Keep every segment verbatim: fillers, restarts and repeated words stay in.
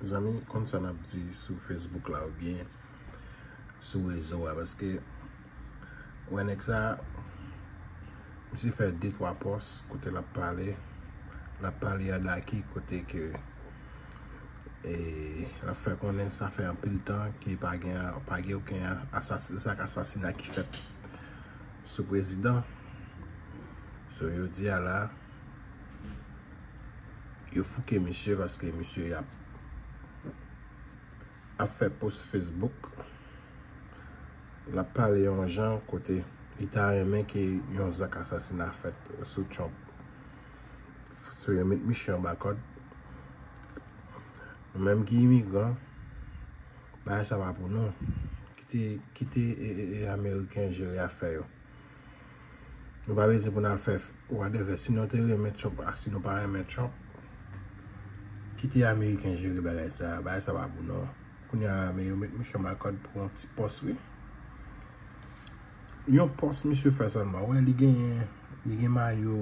Mezanmi, konn sa n ap di sou Facebook la oubyen sou rezo a, paske wè nèg sa, misye fè de twa pòs kote l ap pale, l ap pale a Daki kote ke e l ap fè konnen sa fè anpil tan ke pa gen pa gen okenn asas, zak asasina ki fèt sou prezidan. So yo di a la, yo fouke misye paske misye ap ap fè post Facebook. L ap pale yon jan kote li ta renmen ke yon zak asasina fèt sou Trump. So yo met misye anba kòd. Nou menm ki imigran, bagay sa pa pou nou. Kite, kite e, e, e, Ameriken jere afè yo. Nou pa bezwen pou n al fè whatever. Si nou te renmen Trump ak si nou pa renmen Trump, kite Ameriken jere bagay sa. Bagay sa pa pou nou. Kounye a la, men yo met misye anba kòd pou yon ti pòs, wi. Yon pòs misye fè sèlman. Wè, li genyen, li gen mayo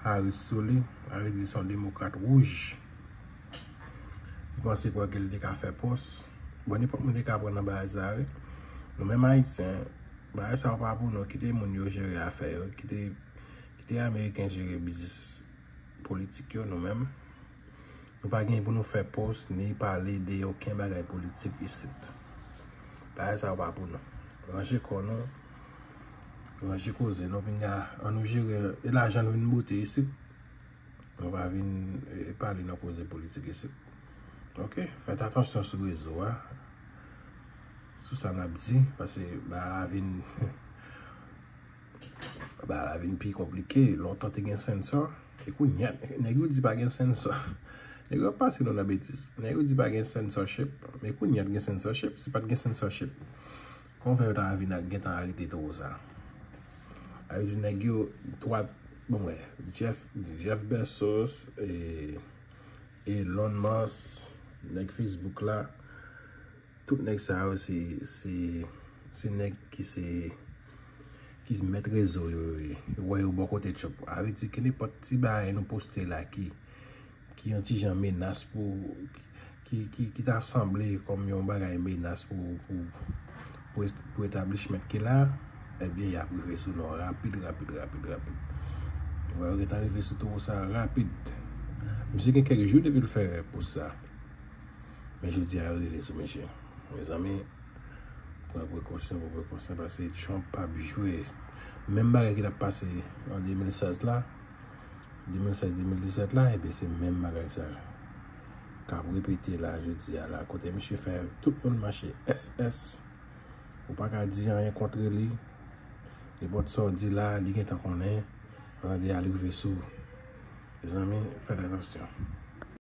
Harris sou li. Harris se yon demokrat wouj. Li panse kwè ke li te ka fè pòs. Bon, nenpòt moun te ka pran nan bagay sa, wi. Nou menm Ayisyen, bagay sa yo pa pou nou. Kite moun yo jere afè yo. Kite, kite Ameriken jere biznis politik yo, nou menm. Nou pa gen pou nou fè post ni pale de okenn bagay politik isit. Bagay sa yo pa pou nou. Ranje kò nou, ranje koze nou, pinga, an nou jere, e lajan nou vin bote isit. Nou pa vin e, pale nan koze politik isit. Ok? Fèt atansyon sou rezo a. Sou sa n ap di, paske bagay la vin bagay la vin pi konplike. Lontan te gen sensor. E kounye a, nèg yo di pa gen sensor. Nèg yo ap pase nou nan betiz. Nèg yo di pa gen censorship. Men kounye a gen censorship. Si pa t gen censorship, kòman fè yo ta vin ak gentan arete towo sa? A vle di nèg yo twa, bon, wè, Jeff, Jeff Bezos, e, Elon Musk, nèg Facebook la, tout nèg sa yo se, se, se nèg ki se, ki mèt rezo yo, yo ye. Yo wè yo bò kote Trump. A vle di ke nenpòt ti bagay nou poste la ki, ki yon ti jan menas pou, ki, ki, ki ta sanble kòm yon bagay menas pou, pou, pou, est- pou establishment ki la, ebyen, y ap rive sou nou rapid, rapid, rapid, rapid. Ou wè, yo gentan rive sou towo sa rapid. Misye gen kèk jou depi l fè post sa. Men jodi a, yo rive sou misye. Mezanmi, pran prekosyon, pran prekosyon, paske Trump p ap jwe. Menm bagay ki t ap pase an de mil sèz la, de mil sèz, de mil disèt la, ebyen, se menm bagay sa k ap repete la, jodi a la, kote misye fè tout moun mache S S. Ou pa ka di anyen kont li. Nenpòt sa w di la, li gentan konnen. Tande al rive sou ou. Mezanmi, fè atansyon.